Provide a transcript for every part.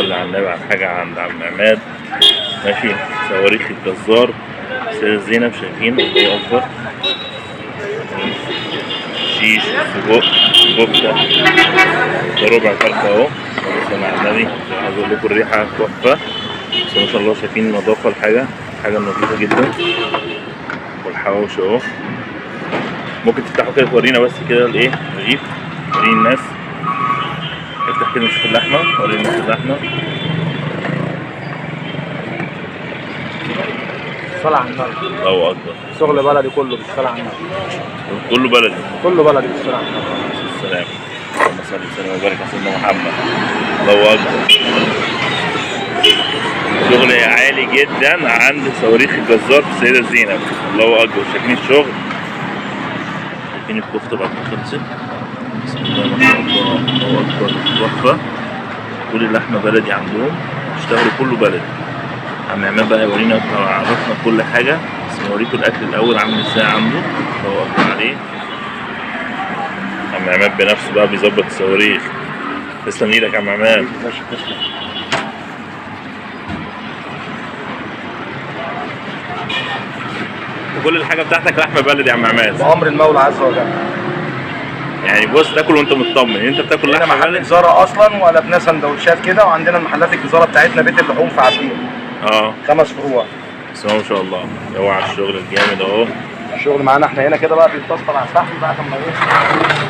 صلي على النبي، على حاجة عند عم عماد. ماشي، صواريخ الجزار سيدة زينب، شايفين الله أكبر. شيش، سجق، كفتة، ده ربع فرخة أهو. صلي على النبي. عايز أقول لكم الريحة تحفة، بس ما شاء الله شايفين نظافة الحاجة، حاجة نظيفة جدا. والحواوشي أهو، ممكن تفتحوا كده تورينا بس كده الإيه الرغيف، وريني الناس. افتح كده نشوف اللحمة، وريني الناس اللحمة. الصلاة على النبي. الله أكبر. شغل بلدي كله بالصلاة على النبي. كله بلدي. كله بلدي بالصلاة على النبي. السلام. اللهم صل وسلم وبارك على سيدنا محمد. الله أكبر. شغل عالي جدا عند صواريخ الجزار في السيدة زينب. الله أكبر. شايفين الشغل؟ شايفين الكفتة بعد ما خلصت؟ بسم الله ما شاء الله. الله أكبر، تحفة. كل اللحمة بلدي عندهم، اشتغلوا كله بلدي. عم عماد بقى يورينا، عرفنا كل حاجة، بس نوريكم الأكل الأول عامل ازاي عنده. الله أكبر عليه. عم عماد بنفسه بقى بيظبط الصواريخ. تسلم ايدك يا عم عماد. باشا تسلم. وكل الحاجة بتاعتك لحمة بلدي يا عم عماد. بأمر المولى عز وجل. يعني بص، تاكل وانت مطمن انت بتاكل هنا لحمة محل بلدي. جزارة أصلا وقلبناه سندوتشات كده، وعندنا محلات الجزارة بتاعتنا بيت اللحوم في عابدين. 5 فروع. بس ما شاء الله، اوعى على الشغل الجامد اهو. الشغل معانا احنا هنا كده بقى بيتصفر على الفحم بقى، لما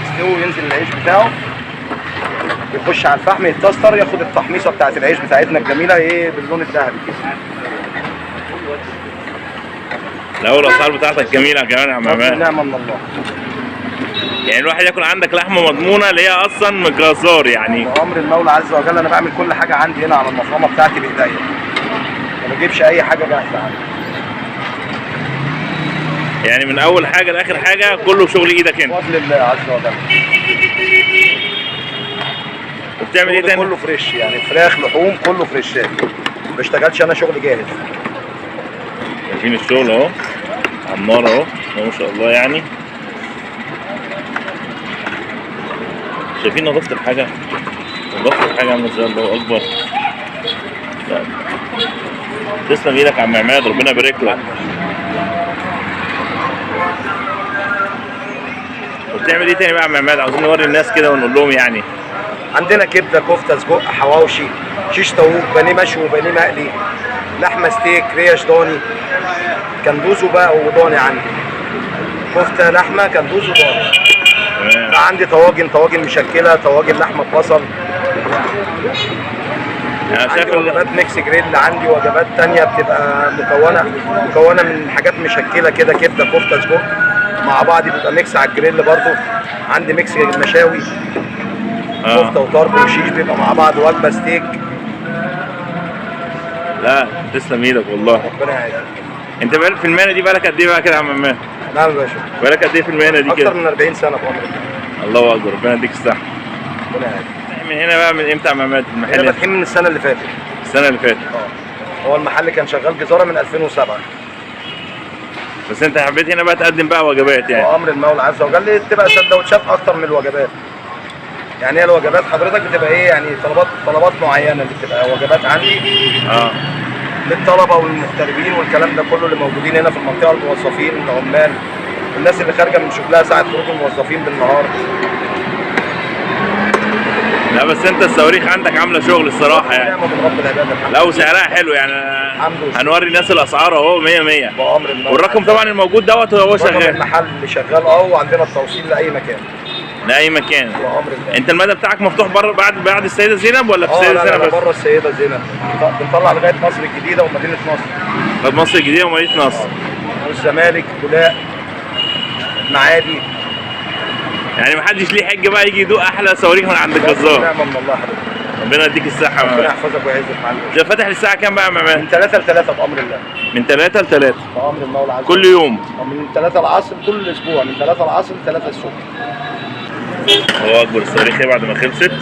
يستوي وينزل العيش بتاعه يخش على الفحم يتكسر، ياخد التحميصه بتاعت العيش بتاعتنا الجميلة ايه باللون الذهبي كده. لا الاسعار بتاعتك جميلة كمان يا عم عماد. نعمه من الله. يعني الواحد ياكل عندك لحمه مضمونه اللي هي اصلا من الجزار يعني. بأمر المولى عز وجل انا بعمل كل حاجة عندي هنا على المفرمه بتاعتي بايديا، ما بجيبش اي حاجة جاهزة عندي. يعني من اول حاجة لاخر حاجة كله شغل ايدك انت. بفضل الله عز وجل. وبتعمل ايه شغل تاني؟ كله fresh، يعني فراخ لحوم كله فريشات، ما بشتغلش انا شغل جاهز. شايفين الشغل اهو على النار اهو ما شاء الله. يعني شايفين نظافة الحاجة، نظافة الحاجة عاملة ازاي. الله أكبر. لا. تسلم ايدك يا عم عماد، ربنا يبارك لك. وبتعمل ايه تاني بقى يا عم عماد؟ عاوزين نوري الناس كده ونقول لهم يعني. عندنا كبده، كفته، سجق، حواوشي، شيش طاووق، بانيه مشوي وبانيه مقلي، لحمه ستيك، ريش ضاني، كندوز وبقى وضاني. عندي كفته لحمه كندوز وضاني. تمام. عندي طواجن، طواجن مشكلة، طواجن لحمه ببصل. انا عندي شايف وجبات mix grill، عندي وجبات تانية بتبقى مكونة من حاجات مشكلة كده، كبدة كفتة سجق مع بعض، بيبقى mix على الجريل برضو. عندي mix مشاوي، كفتة وطرب وشيش بيبقى مع بعض، وجبة ستيك. لا تسلم ايدك والله. ربنا يعزك. انت بقالك في المهنة دي بقالك قد ايه بقى كده يا عم عماد؟ نعم يا باشا. بقالك قد ايه في المهنة دي أكتر كده؟ من 40 سنة بأمر الله. الله اكبر، ربنا يديك الصحة. ربنا يعزك. من هنا بقى من امتى يا عم عماد المحل؟ احنا فاتحين من السنة اللي فاتت. السنة اللي فاتت. هو المحل كان شغال جزارة من 2007. بس انت حبيت هنا بقى تقدم بقى وجبات يعني. بأمر المولى عز وجل تبقى سندوتشات أكتر من الوجبات. يعني هي الوجبات حضرتك بتبقى ايه يعني طلبات معينة اللي بتبقى وجبات عندي. للطلبة والمغتربين والكلام ده كله اللي موجودين هنا في المنطقة، الموظفين، العمال، الناس اللي خارجه من شغلها ساعة خروج الموظفين بالنهار. لا بس انت الصواريخ عندك عامله شغل الصراحة يعني. نعمه من رب العباد الحمد. لا وسعرها حلو يعني. الحمد لله. هنوري الناس الاسعار اهو 100 100. بأمر المولى. والرقم طبعا الموجود دوت هو رقم شغال المحل اللي شغال وعندنا التوصيل لاي مكان. لاي مكان. بأمر الله. انت المدى بتاعك مفتوح بره بعد السيدة زينب ولا في السيدة لا لا زينب لا بس؟ بره السيدة زينب، بنطلع لغاية مصر الجديدة ومدينة نصر. طب مصر الجديدة ومدينة نصر. والزمالك، بولاق، معادي. يعني محدش ليه حجه بقى يجي يدوق احلى صواريخ من عند الجزار. نعمه من الله حضرتك. ربنا يديك الصحة يا ربنا عم. يحفظك ويعزك معلم. ده فاتح للساعة كام بقى يا عم عماد؟ من 3 ل 3 بأمر الله. من 3 ل 3 بأمر المولى عز وجل. كل يوم. من 3 العصر كل اسبوع، من 3 العصر ل 3 الصبح. الله اكبر. الصواريخ ايه بعد ما خلصت.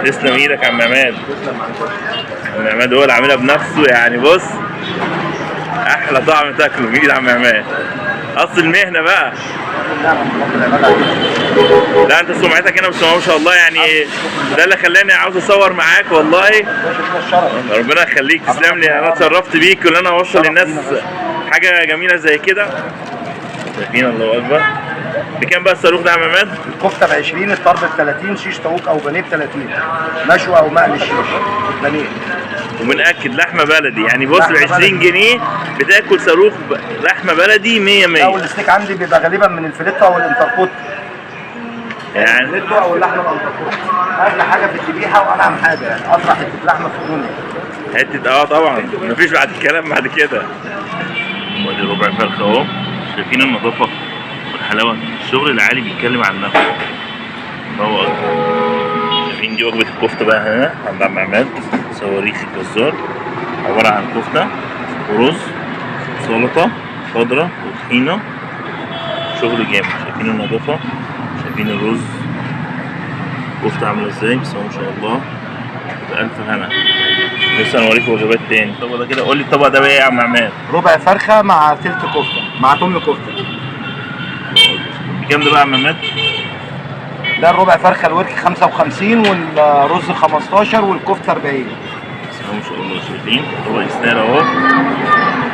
تسلم ايدك يا عم عماد. تسلم معلم. عم عماد هو اللي عاملها بنفسه يعني. بص احلى طعم تاكله من ايد عم عماد. اصل المهنة بقى. نعم، رب العباد عليك. لا انت سمعتك هنا بسم الله ما شاء الله، يعني ده اللي خلاني عاوز اصور معاك والله. باشا لينا الشرف. ربنا يخليك، تسلم لي، انا اتشرفت بيك وان انا اوصل للناس حاجة جميلة زي كده. شايفين الله اكبر. بكام بقى الصاروخ ده يا عم عماد؟ الكفتة ب 20، الطرب ب 30، شيش طاووق او بانيه ب 30، مشوي او مقلي الشيش بانيه. وبنأكد لحمه بلدي، يعني بص ب لحمة 20 بلدي. جنيه بتاكل صاروخ لحمه بلدي 100 لا 100. والستيك عندي بيبقى غالبا من الفيليتو او الانتركوت. يعني الفيليتو او اللحمة الانتركوت اغلى حاجة في الذبيحة وانعم حاجة، يعني اسرع حتة لحمه في الدنيا. حتة طبعا مفيش بعد الكلام بعد كده. وادي ربع فرخة اهو، شايفين النظافة والحلاوه، الشغل العالي بيتكلم عن نفسه. الله اكبر. شايفين دي وجبة الكفتة بقى هنا عند عم عماد صواريخ الجزار، عبارة عن كفته ورز سلطة خضراء وطحينه، شغل جامد. شايفين النظافة، شايفين الرز، كفته عامله ازاي، بس ما شاء الله بألف هنا. لسه هنوريكم وجبات تاني. الطبق ده كده قول لي الطبق ده بقى ايه يا عم عماد؟ ربع فرخة مع تلت كفته مع تمن كفته. بكام ده بقى يا عم عماد؟ ده الربع فرخة الورك 55، والرز 15، والكفته 40. بسم الله ما شاء الله. شايفين الطبق يستاهل اهو،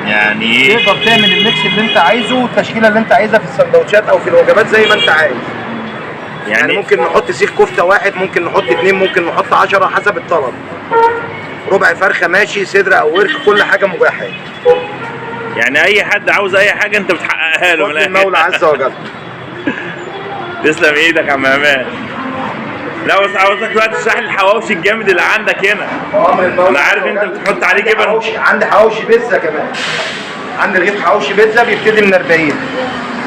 يعني ايه تقدر تعمل ال mix اللي انت عايزه والتشكيله اللي انت عايزها في السندوتشات او في الوجبات زي ما انت عايز. يعني ممكن نحط سيخ كفته واحد، ممكن نحط 2، ممكن نحط 10 حسب الطلب. ربع فرخة ماشي، صدر او ورك، كل حاجة مباحة. يعني اي حد عاوز اي حاجة انت بتحققها له من فضل الآخر. المولى عز وجل. تسلم ايدك يا عم عماد. لا بس عاوزك بقى تشرح لي الحواوشي الجامد اللي عندك هنا. امر المولى. انا عارف انت بتحط عليه جبن. عندي حواوشي بيتزا كمان. عندي رغيف حواوشي بيتزا بيبتدي من 40.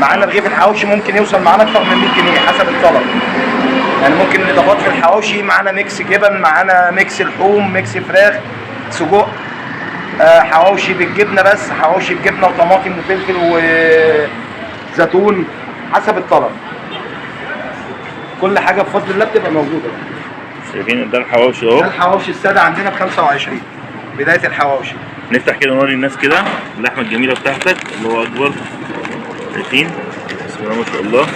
معانا رغيف الحواوشي ممكن يوصل معانا اكتر من 100 جنيه حسب الطلب. يعني ممكن الاضافات في الحواوشي معانا mix جبن، معانا mix لحوم، mix فراخ، سجق، حواوشي بالجبنه بس، حواوشي بجبنه وطماطم وفلفل وزيتون حسب الطلب. كل حاجة بفضل الله بتبقى موجودة. شايفين ده الحواوشي اهو. ده الحواوشي السادة عندنا ب 25 بداية الحواوشي. نفتح كده نوري الناس كده اللحمة الجميلة بتاعتك، الله اكبر. شايفين بسم الله ما شاء الله،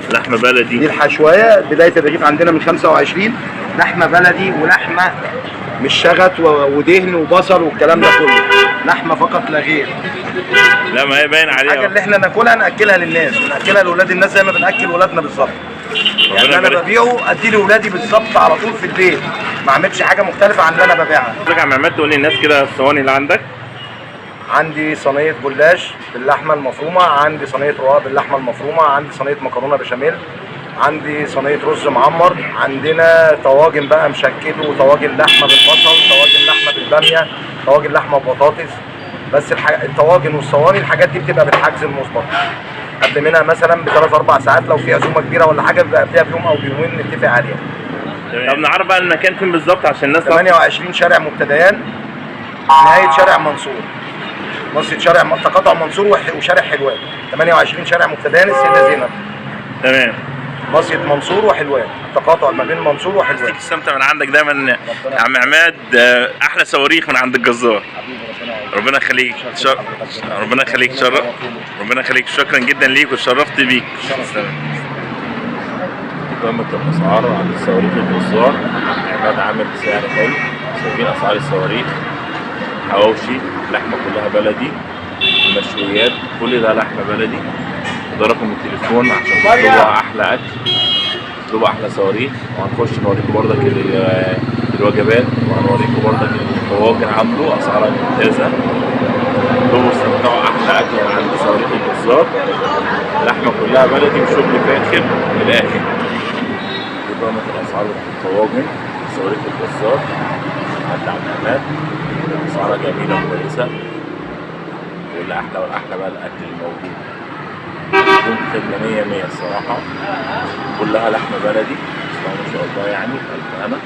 لحمه دي بلدي. الحشوايه بداية الرغيف عندنا من 25، لحمه بلدي ولحمه مش شغط ودهن وبصل والكلام ده كله، لحمه فقط لا غير. لا ما هي باين الحاجة عليها. اللي احنا ناكلها ناكلها للناس وناكلها لاولاد الناس زي ما بناكل ولادنا بالظبط. يعني ربنا انا يبارك. ببيعه ادي لاولادي بالظبط على طول في البيت، ما اعملش حاجة مختلفة عن اللي انا ببيعها. حضرتك يا عم عماد تقول للناس كده الصواني اللي عندك. عندي صينية جلاش باللحمه المفرومه، عندي صينية رقاق باللحمه المفرومه، عندي صينية مكرونه بشاميل، عندي صينية رز معمر، عندنا طواجن بقى مشكل وطواجن لحمه بالبصل، طواجن لحمه بالباميه، طواجن لحمه ببطاطس. بس الطواجن والصواني الحاجات دي بتبقى بالحجز المسبق، قبل منها مثلا بثلاث اربع ساعات، لو في عزومة كبيرة ولا حاجة بيبقى قبلها بيوم او بيومين نتفق عليها. طب نعرف بقى المكان فين بالظبط عشان الناس تعرف. 28 شارع مبتديان، نهاية شارع منصور، نص شارع تقاطع منصور وشارع حلوان. 28 شارع مبتديان، السيدة زينب. تمام. ناصية منصور وحلوان، تقاطع ما بين منصور وحلوان. تستمتع من عندك دايما يا عم عماد، احلى صواريخ من عند الجزار. ربنا يخليك، ربنا يخليك، شرف، ربنا يخليك، شكرا جدا ليك واتشرفت بيك. قائمة الأسعار عند صواريخ الجزار، عماد عامل سعر حلو. شايفين أسعار الصواريخ، حواوشي، لحمة كلها بلدي، مشويات، كل ده لحمة بلدي. ده رقم التليفون عشان تطلبوا أحلى أكل، تطلبوا أحلى صواريخ. وهنخش نوريكم برضك الوجبات، وهنوريكم برضك الطواجن عنده أسعارها ممتازة. اطلبوا استمتعوا أحلى أكل من عند صواريخ الجزار، لحمة كلها بلدي وشغل فاخر من الآخر. دي قائمة الأسعار الطواجن صواريخ الجزار عند عم عماد، أسعارها جميلة وكويسة، والأحلى والأحلى بقى الأكل الموجود، بدون خدمة 100 100 الصراحة، كلها لحمة بلدي بسم الله ما شاء الله، يعني ألف هنا.